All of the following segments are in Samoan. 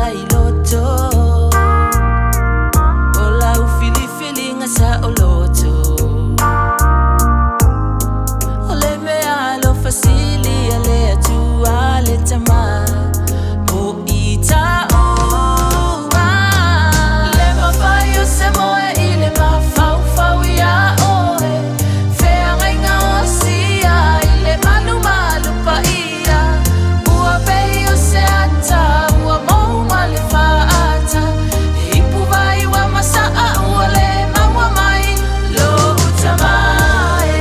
ai loto. O lau filifiliga saoloto, o le mea alofa sili a le Atua le Tama mo i taua. Le mafai o se moe i le mafaufau ia oe, feagaiga osia i le malumalu paia. Ua pei o se ata ua mou ma le faata, e ipu vai ua masaa ua le maua mai. Lou tama e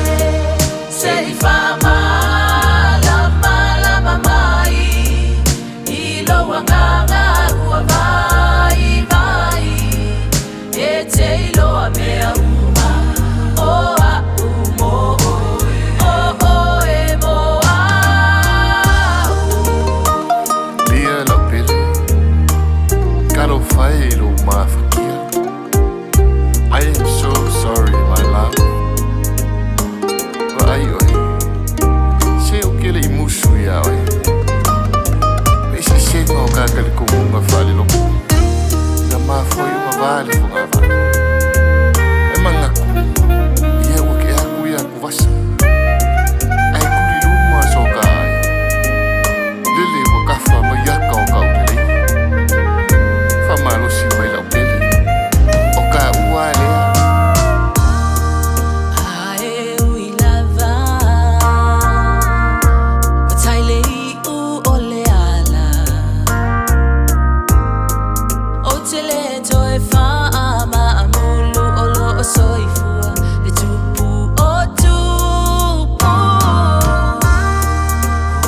se i faamalamalama mai i lou agaga ua vaivai, e te iloa mea uma o a'u mo oe, o oe mo a'u. Lia lau pele, talofa e i lou mafatia. I am so sorry, my love. Vaai oe, se ou te le i musu iā oe. O le eseesega o ka talitonuga faalelotu, na mafua ai ona va le fogavaa. E manatu, ia ua tea atu ia atuvasa. Ae tuli i luma so ta ai. Lele ua tafa mai ata o taulelei. Faamalosi mai lau pele. O taua lea. Ae ui lava ua tai le iu o le ala, ou te lē toe faamaamulu o loo soifua le Tupu o Tupu.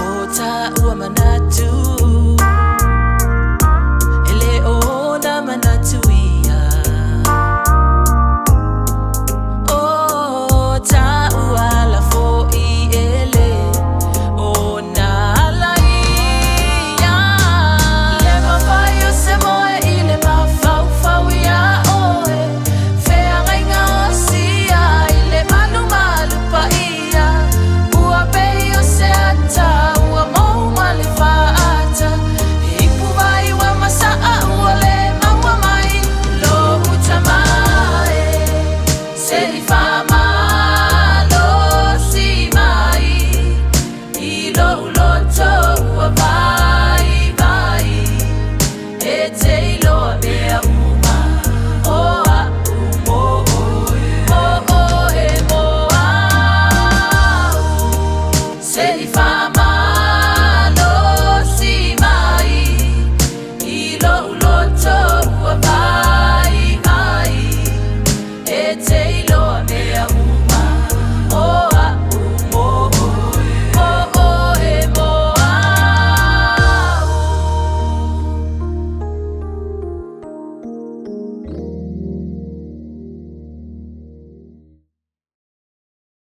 O taua manatu e lē o ona manatu ia, o taua ala foʻi e lē ona ala ia. Le mafai o se moe i le mafaufau ia oe, feagaiga osia i le malumalu paia. Ua pei o se ata ua mou ma le faata, e ipu vai ua masaa ua le maua mai. Lou tama e se i faamalosi mai i lou loto ua vaivai, e te iloa mea uma o a'u mo oe, o oe mo a'u. Se i faamalosi mai i lou loto ua vaivai, e te